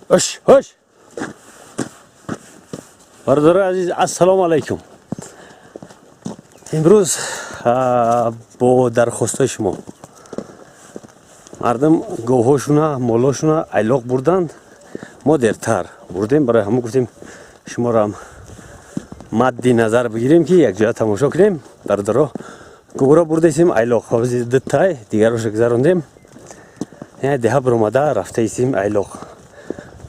Ҳуш, ҳуш. Бародарои азиз, ассалому алайкум. Имрӯз бо дархостҳои шумо мардум говҳошуна, молошуна айлоқ бурданд. Мо дертар бурдем, барои ҳамон гуфтем шуморо мадди назар бигирем, ки якҷоя тамошо кунем. Бародаро, говро бурдаистем айлоқ, ҳозир дутай дигароша гузарондем. Яъне деҳа биромада рафтаистем айлоқ.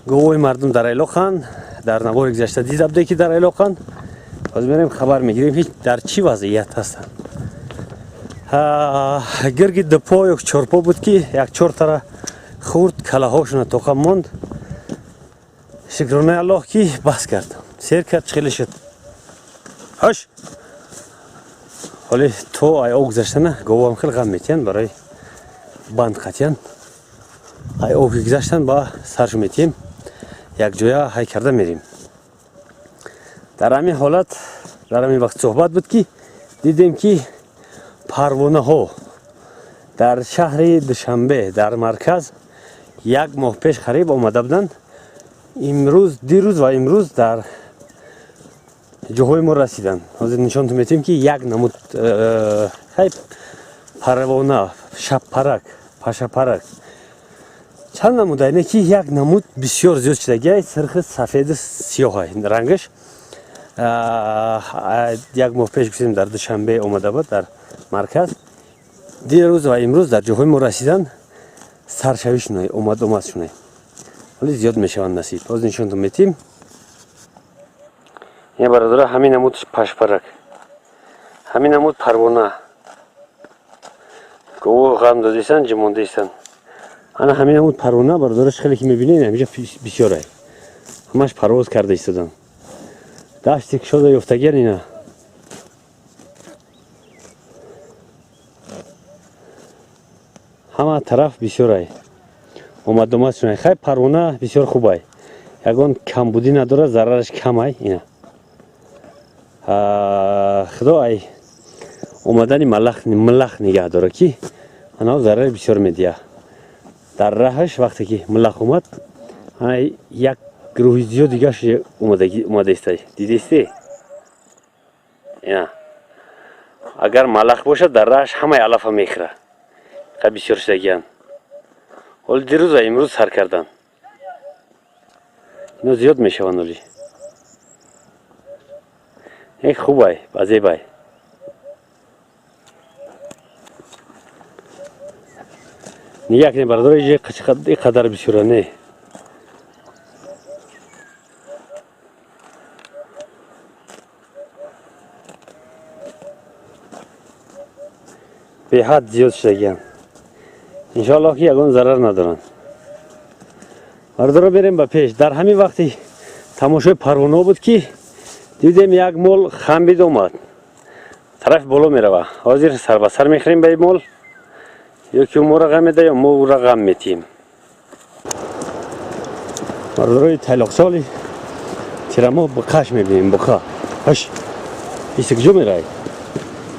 Говҳои мардум дар айлоқанд. Дар навори гузашта дида буде, ки дар айлоқанд. Ҳозир мерем, хабар мегирем, ки дар чӣ вазъият ҳастанд. Гирги дупо ё чорпо буд, ки як чортара хурд, калаҳошона тоқа монд. Шукронаи Аллоҳ, ки бас кард, сер кард, хеле шуд. Ҳош, ҳоли то ай об гузаштана говам хеле ғам метиҳанд, барои банд қатиян. Ай об ки гузаштан, ба саршо метиҳем, якҷоя ҳай карда мерем. Дар ҳамин ҳолат, дар ҳамин вақт суҳбат буд, ки дидем, ки парвонаҳо дар шаҳри Душанбе, дар марказ, як моҳ пеш қариб омада буданд. Имрӯз, дирӯз ва имрӯз дар ҷоҳои мо расиданд. Ҳозир нишонтон метиҳем, ки як намуд хай парвона, шабпарак, пашапарак, чанд намуда ине, ки як намуд бисёр зиёд шудагиай, сирхи, сафеду сиёҳай рангаш. Як моҳ пеш гуфтем, дар Душанбе омада буд, дар марказ. Дирӯз ва имрӯз дар ҷоҳои мо расиданд. Саршавӣ шунай, омад омад шунай, вале зиёд мешаванд, насиб. Ҳозир нишонтон метиҳем. Ин бародаро, ҳамин намуд пашпарак, ҳамин намуд парвона. Гово ғам додистанд, ҷимондаистанд. Ана ҳамин намуд парвона, бародараш, хеле ки мебинед, ҳаминҷа бисёрай, ҳамаш парвоз карда истоданд. Дашти кушода ёфтагиан ина. Ҳама тараф бисёрай, омадомад шунай. Хай, парвона бисёр хубай, ягон камбудӣ надорад, зарараш камай. Ина худо ай омадани малах нигаҳ дорад, ки анав зарари бисёр медиҳад дар раҳаш. Вақте ки малах омад, ана як гурӯҳи зиёд дигаш омадаистай, дидисте? Ина агар малах бошад, дар раҳаш ҳамаи алафа мехӯрад. Хай, бисёр шудагиянд. Ҳоли дирӯз ва имрӯз сар карданд, ино зиёд мешаванд. Оли хубай, базебай. Нигаҳ кунед, бародаро, иҷа қадар бисёра не. Беҳад зиёд шудагиянд. Иншоаллоҳ, ки ягон зарар надоранд. Бародаро, берем ба пеш. Дар ҳамин вақти тамошои парвонаҳо буд, ки дидем, як мол хамбид омад, тарафи боло мерава. Ҳозир сар ба сар мехӯрем ба ин мол, ё ки ӯ моро ғам меда, ё мо ӯро ғам метиҳем. Бародарои, тайлоқсоли тирамоҳ буқаш мебинем, буқа. Ҳаш, иса куҷо мерай?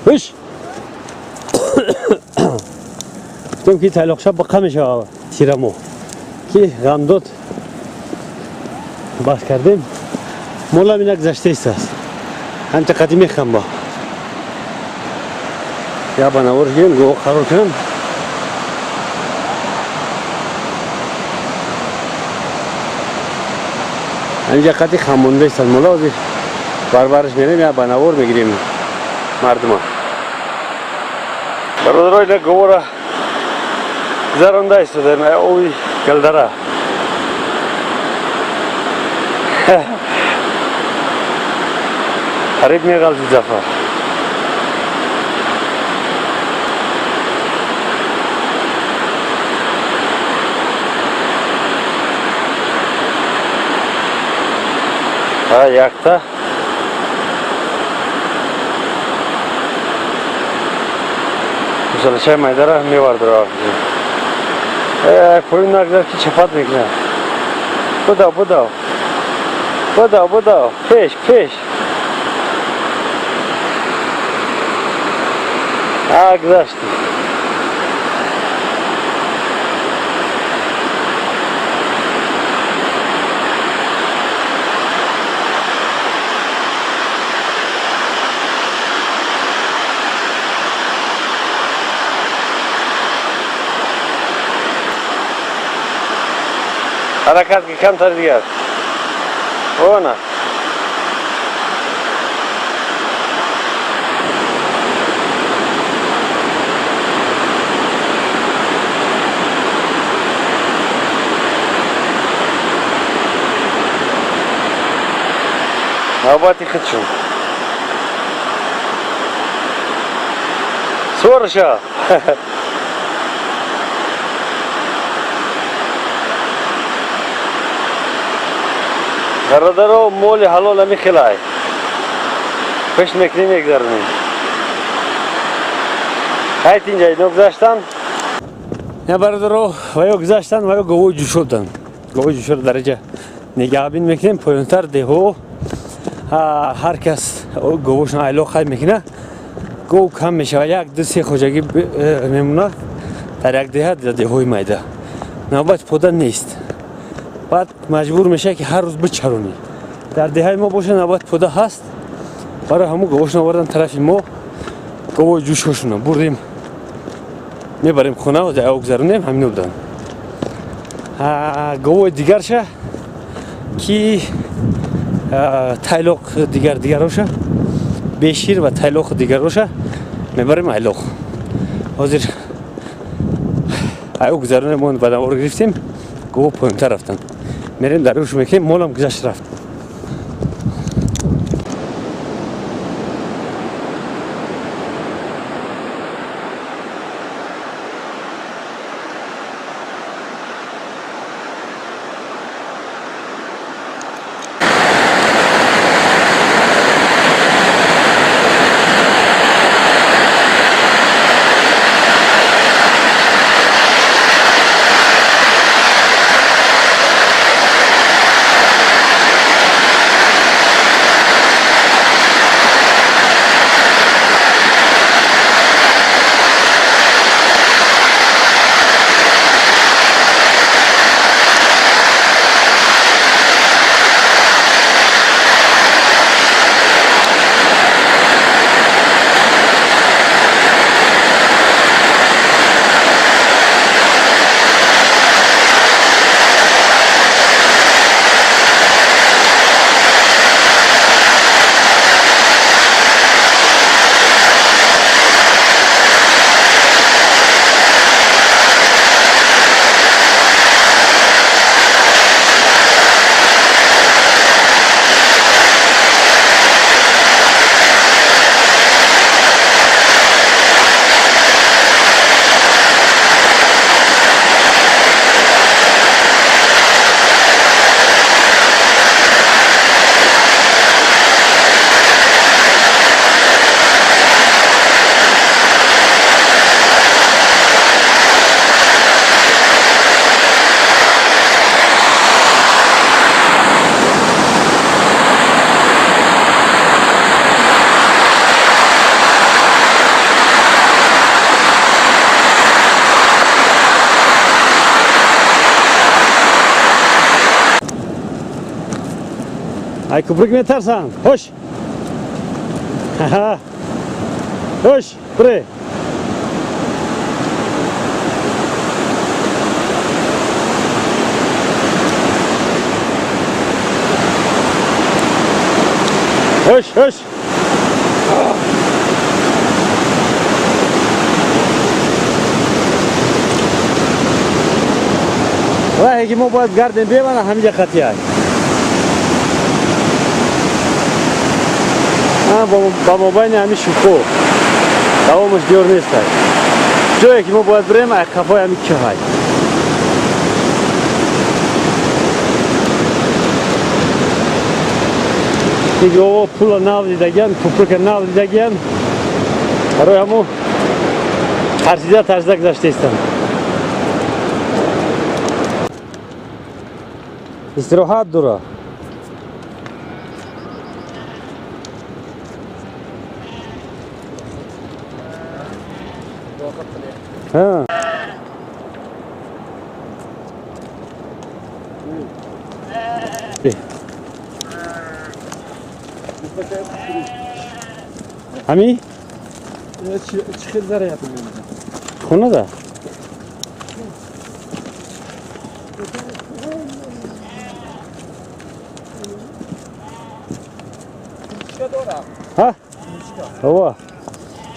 Ҳуш, гуфтем, ки тайлоқша буқа мешава тирамоҳ, ки ғамдод, бас кардем. Молам ина гузаштаистааст, ҳамча қади мехамба. Я ба навор гирем, гоҳ қарор кунам. Ҳаминҷа қади хамондаистад мола. Ҳозир барбараш мерем, я ба навор мегирем мардума. Бародаро, ина говора гузаронда истодаем ови галдара. Қариб меғалти Зафар. Якта мусалашаи майдара мевардора. Поин нагзар, ки чапат мекунад. Будав, будав, будав, будав, пеш, пеш. Гузашти. Ҳаракат ки, камтар дигар. Она. Навбати худшон. Сворша. Бародаро, моли ҳалол ами хелай. Пеш мекунем, мегзаронем. Хайт, инҷа ино гузаштан. Я, бародаро, ва ё гузаштан, ва ё говои ҷӯшодан. Говои ҷӯшоро дараҷа нигаҳбин мекунем, поёнтар деҳо ҳар кас говошон айлоқ хай мекуна, гов кам мешава, як, ду, се хоҷагӣ мемонад дар як деҳа. Деҳои майда навбат пода нест, баъд маҷбур мешавад, ки ҳар рӯз бичаронӣ. Дар деҳаи мо боша, навбат пода ҳаст, барои ҳамун говошон овардан тарафи мо. Говои ҷӯшошона бурдем, мебарем хона, ав гузаронем. Ҳамино буданд. Говои дигарша, ки тайлоқ, дигар дигароша, бешир ва тайлоқ дигароша мебарем айлоқ. Ҳозир аю гузаронем, мо ба навор гирифтем, гово поёнтар рафтанд, мерем, даруш мекунем. Молам гузашт, рафт. Ай куприк метарсанд. Хош. Хош, бире. Хош, хош. Раҳе ки мо бояд гардем, бемана ҳамиҷа хатиай. Ба мобайни ҳами шӯхо давомаш диёр нестай. Ҷое ки мо бояд бирем, ай қафои ҳами киҳай. Игово пула нав дидагиан, куприка нав дидагиан, барои ҳамо тарсида тарсида гузаштаистанд. Истироҳат дора. Ha. Ҳами? Чӣ хел заряд? Хона да. Ҳа? Ова.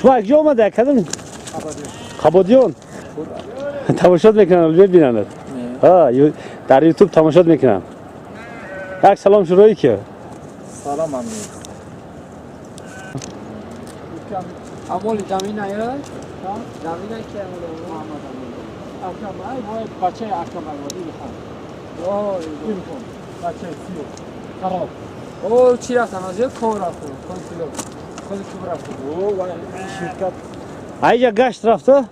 Шумо як ҷо омада кадом? Қабодиён. Тамошот мекунам, бибинанд. Ҳа, дар YouTube тамошот мекунам. Як салом шурои ки. Салом амин. Амоли замина я? Замина ки амоли Муҳаммад амин. Акам ай вой бачаи акам ай вой илхон. Ой, Илхон. Бачаи сиё. Хароб. О, чи рафтан аз ё кор рафтан, кон кило. Кон кило рафтан. О, вай ширкат. Айҷа гашт рафта?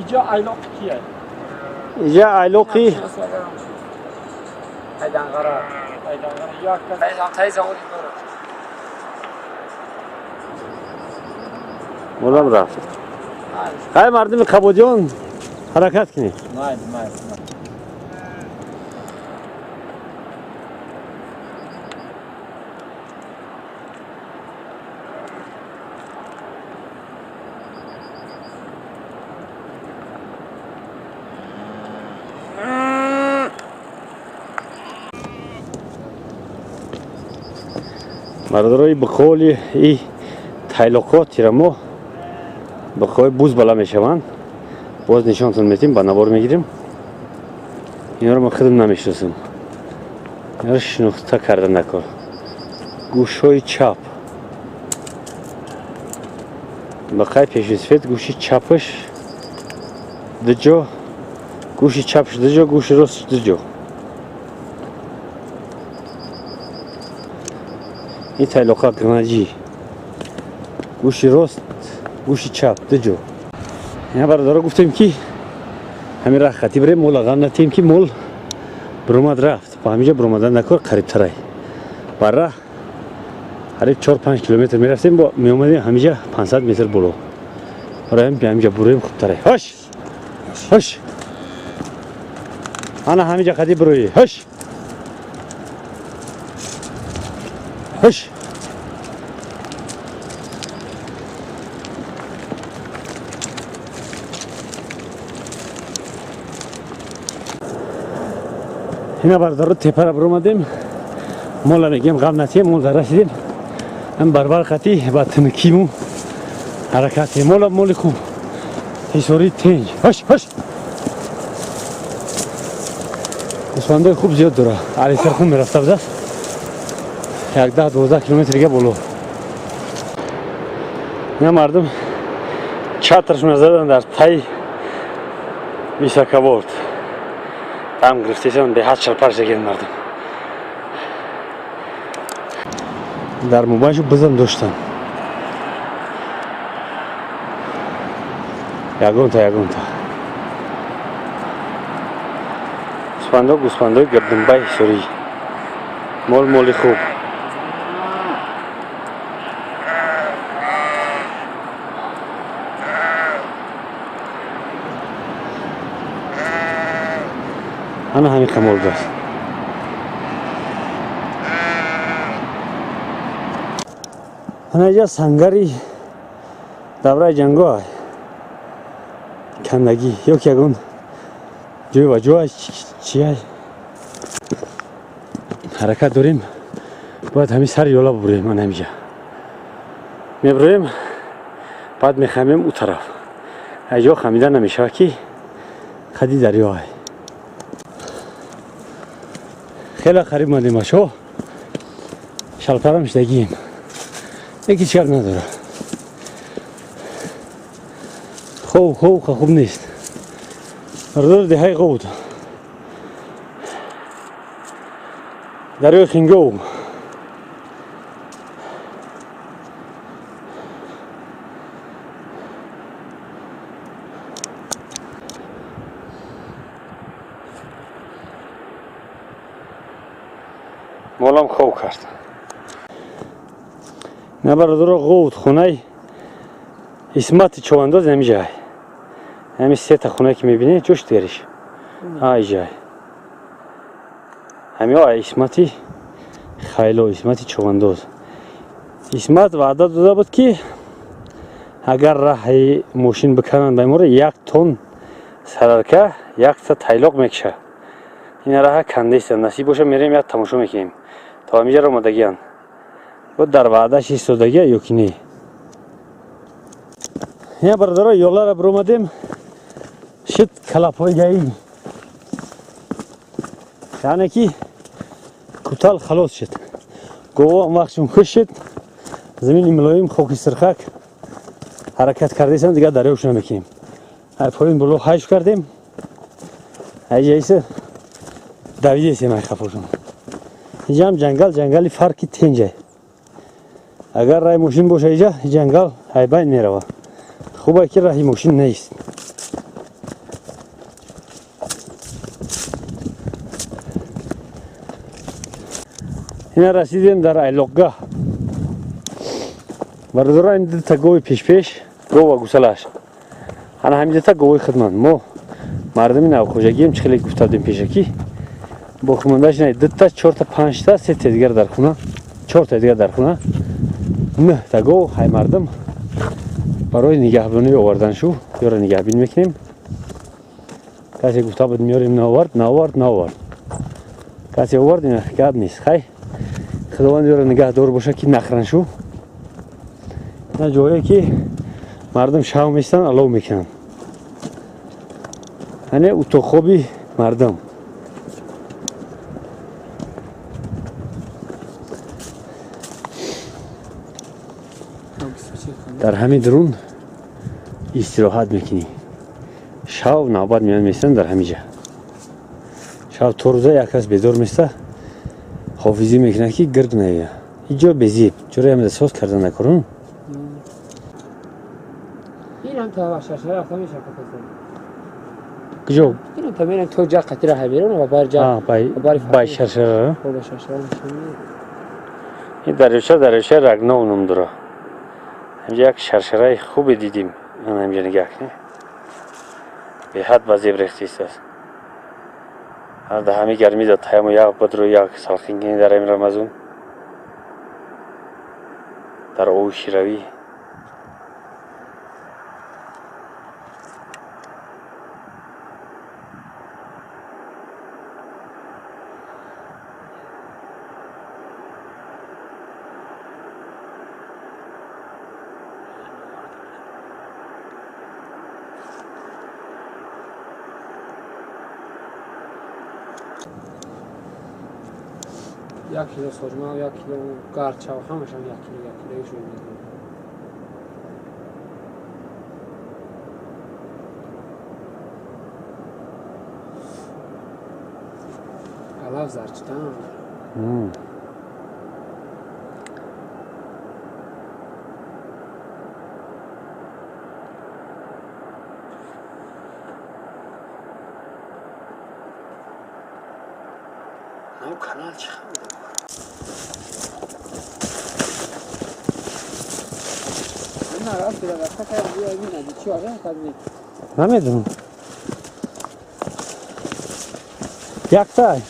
Иҷа айлоқи кия? Иҷа айлоқи Айданғара. Айданғара як Айдан тай заводи дорад. Молам рафт. Ай мардуми Қабодиён ҳаракат кунед. Най, най. Бародарои бухоли и тайлоқҳо тирамо бухои буз бала мешаванд. Боз нишонтон метим, ба навор мегирем. Инро ман худам намешиносам. Инро шинохта карда накор. Гӯшҳои чап. Бақай пешисфет гӯши чапаш дуҷо, гӯши чапаш дуҷо, гӯши росташ дуҷо. Ин тайлоқа гнаҷӣ. Гӯши рост, гӯши чап дуҷо. Ина бародаро гуфтем ки ҳамин раҳ хати бирем, мол ағам натием ки мол буромад рафт. Ба ҳаминҷо буромадан накор қарибтарай. Бар раҳ қариб 4-5 километр мерафтем, бо меомадем ҳаминҷа 500 метр боло. Барои ҳамин ҳаминҷа буроем хубтарай. Ҳош! Ҳош! Ана ҳаминҷа қади буроӣ. Ҳош! Ҳош! Ина бародаро тепара буромадем. Мола мегем ғам натием, мол расидем. Ҳам барбар қати ба тинкиму ҳаракат. Мола моли хуб. Ҳисори тинҷ. Ҳош, ҳош. Гӯсфандои хуб зиёд дора. Алисархун мерафта будааст. Як 10-12 километр дига боло. Ина мардум чатрашона задан дар таи високоворд. Дам гирифтесан беҳад шалпар шеген мардум. Дар мубайшу бизам доштан. Ягонта, ягонта. Гӯсфандо, гӯсфандои гирдумбай ҳисорӣ. Мол моли хуб. Ана ҳамин камол будааст. Ана иҷа сангари давраи ҷангоҳ кандагӣ ё ки ягон ҷой ва ҷой чия ҳаракат дорем, бояд ҳамин сари ёла бубурем. Ана ҳамиҷа мебуроем, баъд мехамем ӯ тараф. Аҷо хамида намешавад ки қади дарёай. Хеле қариб мандем ашо. Шалпарам шидагием. Яки чӣ гап надора. Хоб, хоб, хуб нест. Бародар деҳаи Ғовд. Дарёи Хингов. Молам хоб кард. На бародаро Ғовд хонаи Исмати Човандоз ҳамиҷай. Ҳами сета хонае ки мебинед, ҷош дигариш. Айҷай. Ҳамио Исмати Хайло, Исмати Човандоз. Исмат ваъда дода буд ки агар раҳи мошин бикананд ба имора 1 тонн сарарка, якта тайлоқ мекушад. Ин раҳа кандеста. Насиб боша мерем як тамошо мекунем. То ҳамиҷаро омадагиянд. Бо дар ваъдаш истодагия ё ки не? Я бародаро, ёлара биромадем, шид калапойгаӣ, яъне ки кутал халос шид, гово вақтшон хуш шид, замини мулоим, хоки сирхак ҳаракат кардесам, дигар дарёш намекунем. Ай поин боло ҳайш кардем, айҷаиса давидесем, ай хафошон. Инҷаам ҷангал, ҷангали фарки тенҷай. Агар раҳи мошин боша, иҷа ҷангал айбайн мерава. Хубе ки раҳи мошин нест. Ина расидем дар айлоқгаҳ, бародаро. Ин дута гови пешпеш, гов ва гусалаш, ана ҳамин дута говои хидмат. Мо мардуми навхоҷагием, чӣ хеле гуфта будем пешакӣ, боқимондаш ина дута, чорта, панҷта, сета дигар дар хона, чорта дигар дар хона, нӯҳта гов ҳай мардум барои нигаҳбонӣ оварданшу. Ёро нигаҳбин мекунем. Касе гуфта буд меёрем, наовард, наовард, наовард. Касе овард, ина гап нест. Хай, худованд ёро нигаҳдор боша, ки нахӯраншу. Ина ҷое ки мардум шав местанд, алов мекунанд, яъне утоқхоби мардум. Дар ҳамин дурун истироҳат мекунӣ. Шав навбат меян, местанд дар ҳамин ҷа. Шав то рӯза як кас бедор места, ҳофизӣ мекунад, ки гирд наояд. Ҳеҷ ҷо безеб, чаро ҳамида соз карда накунун? Инам та шашара рафта меша капаса. Куҷо? Инам та мерам то ҷа қатира ҳамерон ва бар ҷа. А, бай бай шаршара. Ба шашара меша. Ин дарёча, дарёчаи Рагнов ном дора. Ҳамҷа як шаршараи хубе дидим. Ана ҳамҷа нигаҳ кунед. Беҳад ба зеб рехтист аст. Ҳар да ҳами гармӣ да таяму як бодро як салқин кунӣ дар ҳамин Рамазон. Дар ови ширавӣ. Як кило сорма, як кило гарча, ҳамашам як кило, як кило шуд. Алав зарчтан. Канал чӣ хабар? Намедонам. Яктай.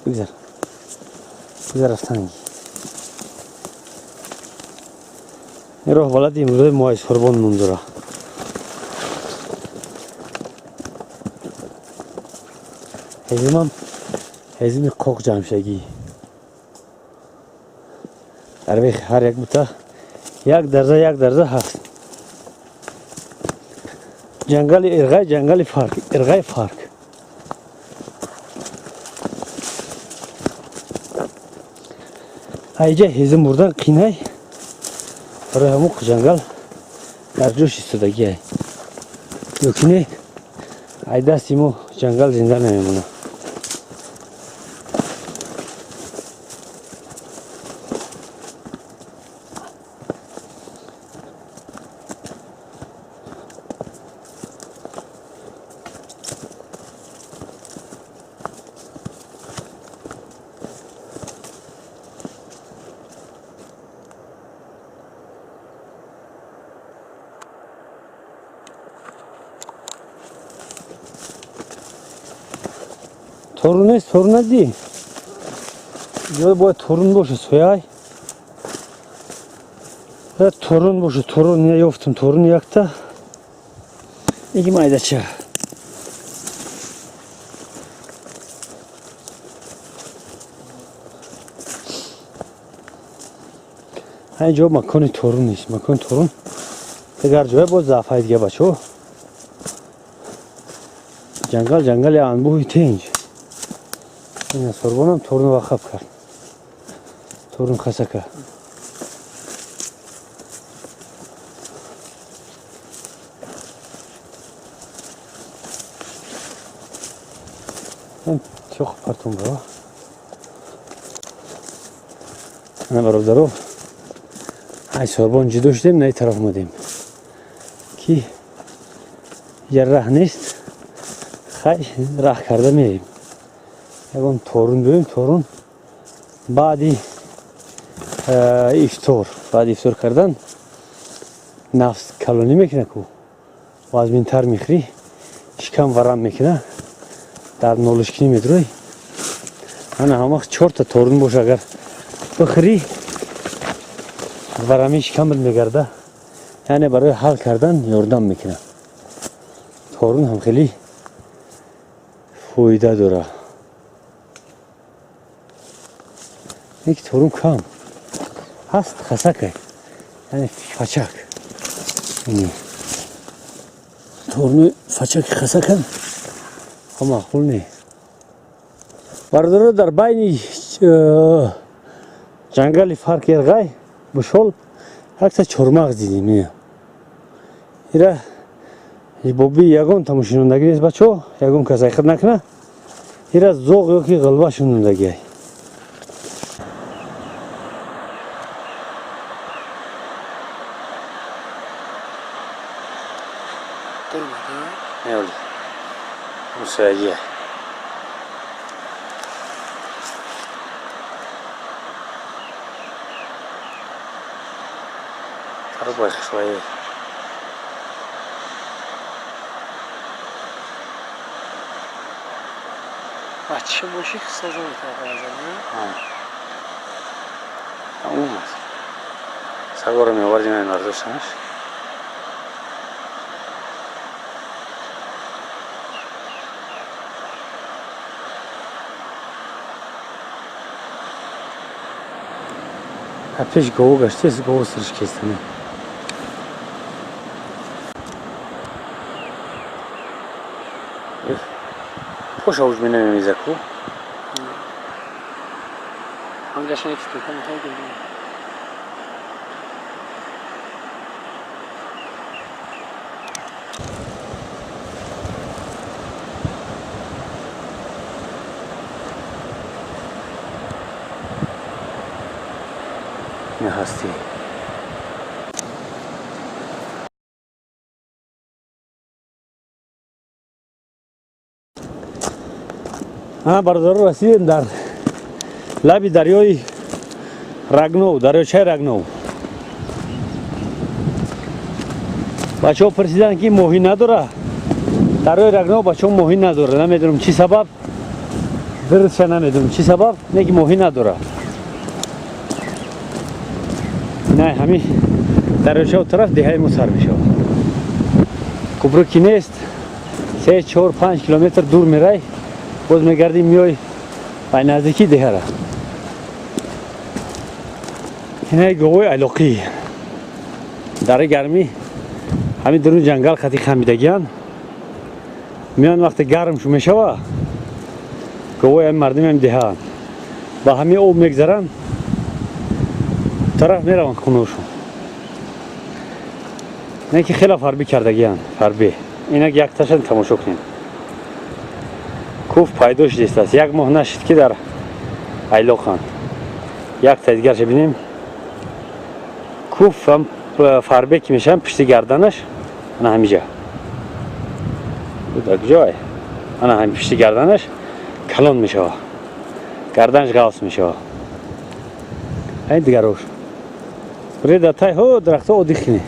Бигзар. Бигзар рафтанги. Ин роҳ балади имрӯзаи мо аз Қурбон ном дора. Ҳезимам ҳезими қоқ ҷамшагӣ. Дар вех ҳар як бута як дарза, як дарза ҳаст. Ҷангали Ирғай, ҷангали Фарк, Ирғай Фарк. Айҷа ҳезим бурдан қинай, барои ҳамун ҷангал дар ҷош истодагиай. Ёки не, ай дасти мо ҷангал зинда намемонад. Торун нест, торун надидӣ? Ҷо бояд торун боша, сояй. Бояд торун боша, торун ина ёфтам, торун якта. Иги майдача. Ҳамин ҷо макони торун нест, макони торун. Дигар ҷое боз заъфай дига бачаҳо. Ҷангал ҷангали анбӯҳи тинҷ. Ина сорбонам торун вахаб кард. Торун хасака. Тёх партум бро. Ана бародаро, ай сорбон ҷудо шудем, на ин тараф омадем. Ки я раҳ нест, хай раҳ карда меем. Ягон торун биёем, торун баъди ифтор, баъди ифтор кардан нафс калонӣ мекуна ку, вазминтар мехӯрӣ, шикам варам мекуна, дар нолишкинӣ медурӯй. Ана ҳам вақт чорта торун боша, агар бихӯрӣ, варамии шикамат мегарда, яъне барои ҳал кардан ёрдам мекунад. Торун ҳам хеле фоида дора. Ки торун кам ҳаст, хасакай, яъне фачак. Торуни фачаки хасакам маъқул не. Бародаро, дар байни ҷангали Фарк Эрғай Бушол якта чормағз дидем. Ира боби ягон тамошинондагӣ нест бачаҳо, ягон кас айхат накуна. Ира зоғ ёки ғилва шунондагиай. Мусоягия. Тарбай хушвае. Бача боши сазо метавонад, не? Омад. Сагора меовардим ин бардоштанаш. Пеш гову гаштест, гову сирш кестане. Хош авуж менамемиза ку. Ҳам гашани ки тӯпа мехоҳӣ гирӣ. Ҳастӣ. Бародаро, расидем дар лаби дарёи Рагнов, дарёчаи Рагнов. Бачаҳо пурсиданд, ки моҳӣ надора. Дарёи Рагнов бачаҳо моҳӣ надора. Намедонам чӣ сабаб, дурустша намедонам чӣ сабаб, не ки моҳӣ надора. Не, ҳамин дарёчао тараф деҳаи мо сар мешавад. Купру ки нест, 3, 4, 5 километр дур мерай, боз мегардӣ миёй ба наздикии деҳара. Инаи говои алоқӣ. Дари гармӣ ҳамин дарун ҷангал хати хамидагиянд. Миён вақте гарм шу мешава, говои ҳамин мардуми ҳамин деҳаанд. Ба ҳамин об мегзаранд, Тараф мераванд хуношон. Не ки хеле фарбӣ кардагиянд, фарбӣ. Инак якташан тамошо кунем. Куф пайдо шудистааст. Як моҳ нашид ки дар айлоқанд. Якта дигарша бинем. Куф ҳам фарбе ки мешаванд пишти гарданаш ана ҳамиҷа. Дар куҷое? Ана ҳами пишти гарданаш калон мешавад. Гарданаш ғафс мешавад. Айн дигарош. Биред тай ҳо дарахтҳо оддӣ кунед.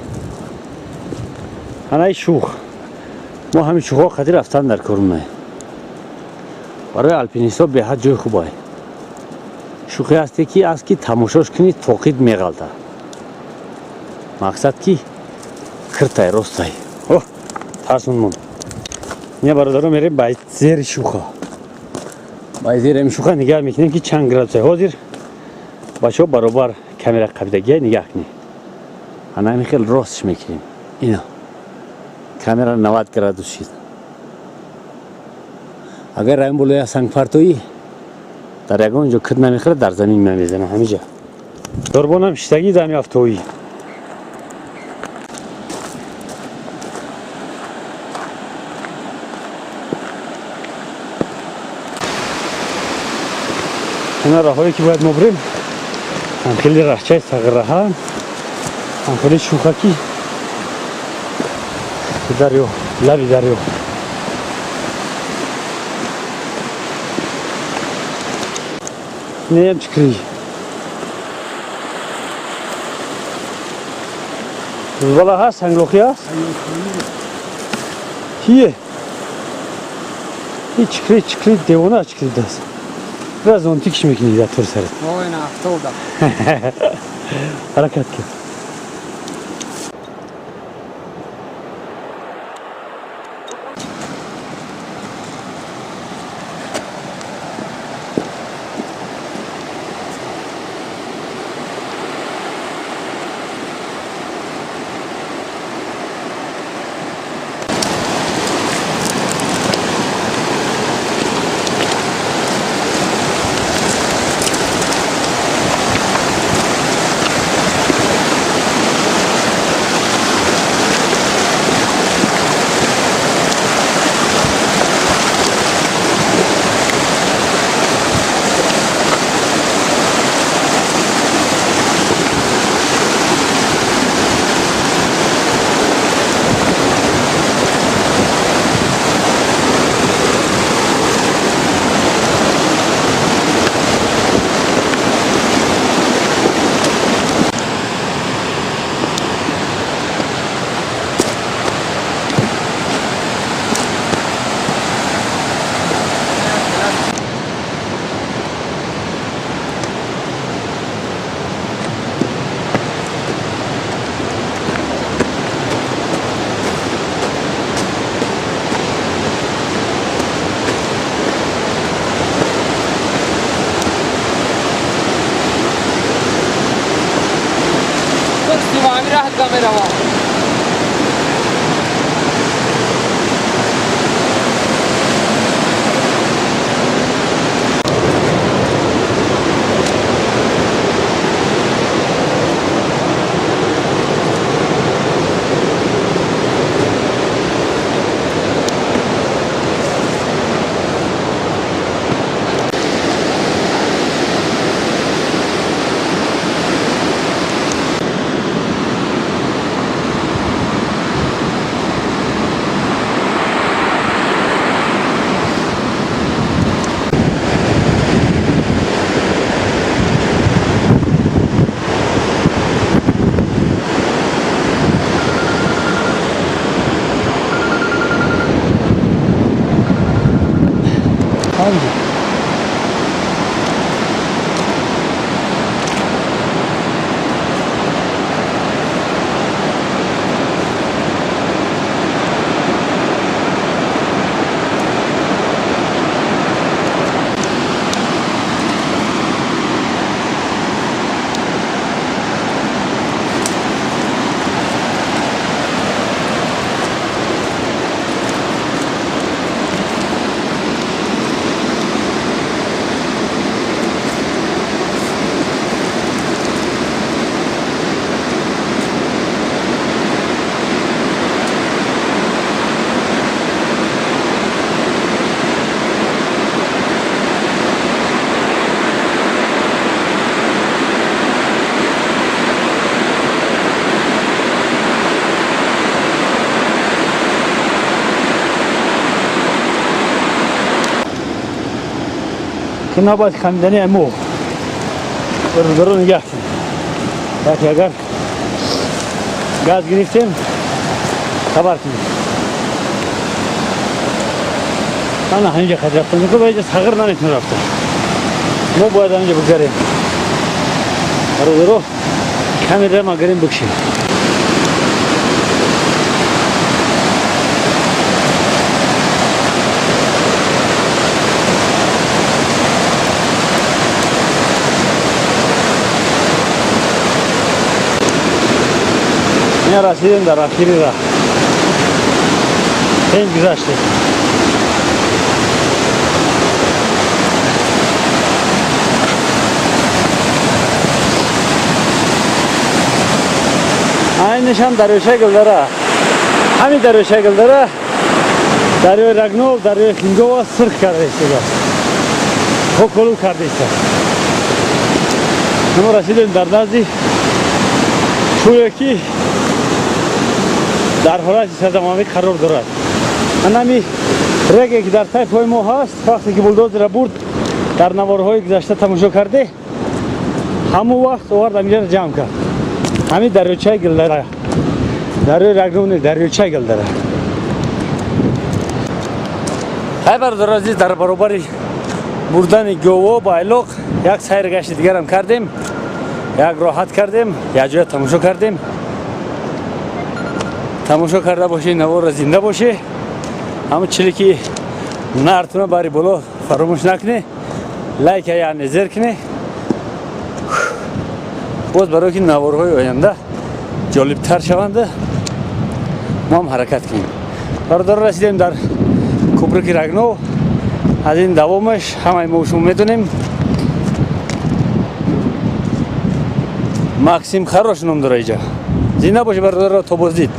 Анаи шух. Мо ҳамин шухҳо қади рафтан дар кор меоем. Барои алпинистҳо беҳад ҷои хуб ай. Шухе ҳасте ки аст ки тамошош кунӣ тоқит меғалта. Мақсад ки киртай ростай. О, тарсун мон. Ина бародаро мерем ба зери шуха. Ба зери ҳамин шуха нигаҳ мекунем ки чанд градус. Ҳозир бачаҳо баробар камера қабидагия нигаҳ кунед. Ана ҳамин хел ростш мекунем. Ина. Камера 90 градус шид. Агар ҳамин болоя сангпартоӣ дар ягон ҷо кид намехӯрад, дар замин мемезана ҳамиҷа. Дорбонам шиштагӣ дами афтоӣ. Ина роҳҳое ки бояд мо бирем, ҳам хеле раҳчаи сағирраҳа, ҳам хеле шӯхакӣ дарё, лаби дарё. Неям чикри. Бала ҳаст, санглохӣ ҳаст? Кие? И чикри, чикри, девона чикри даст. Biraz зонтик мекунӣ дар тур сарат. Ой, на автода. Ҳаракат кун. Ки набояд хамидани мо бародаро нигаҳ кунем. Яке агар газ гирифтем, хабар кунем. Ана ҳаминҷа хат рафтан, ба инҷа сағир наметавон рафта. Мо бояд ҳаминҷа бигзарем. Бародаро, камера ма гарем бикшем. Ина расидем дар ахири раҳ. Ҳен гузаштем. Айнашам дарёчаи Гулдара. Ҳамин дарёчаи Гулдара дарёи Рагнов, дарёи Хингова сирх карда истодааст. Ҳоколу карда истодааст. Мо расидем дар назди чӯе ки дар ҳолати садамавӣ қарор дорад. Анами реге ки дар таи пои мо ҳаст, вақте ки булдозера бурд, дар наворҳои гузашта тамошо карде, ҳамон вақт овард аминҷаро ҷамъ кард. Ҳамин дарёчаи Гулдара. Дарёи Рагнов не, дарёчаи Гулдара. Ҳай бародари азиз, дар баробари бурдани гово ба айлоқ як сайр гашти дигарам кардем, як роҳат кардем, як ҷоя тамошо кардем. Тамошо карда бошӣ, наворро зинда бошӣ. Ҳамон чиле ки нартуна бари боло фаромӯш накунӣ, лайка яъне зер кунӣ. Боз барои ки наворҳои оянда ҷолибтар шаванда, мо ҳам ҳаракат кунем. Бародаро, расидем дар кӯприки Рагнов. Аз ин давомаш ҳамаи мо шумо медонем. Максим Хорош ном дора иҷа. Зинда бошӣ бародаро, то боздид.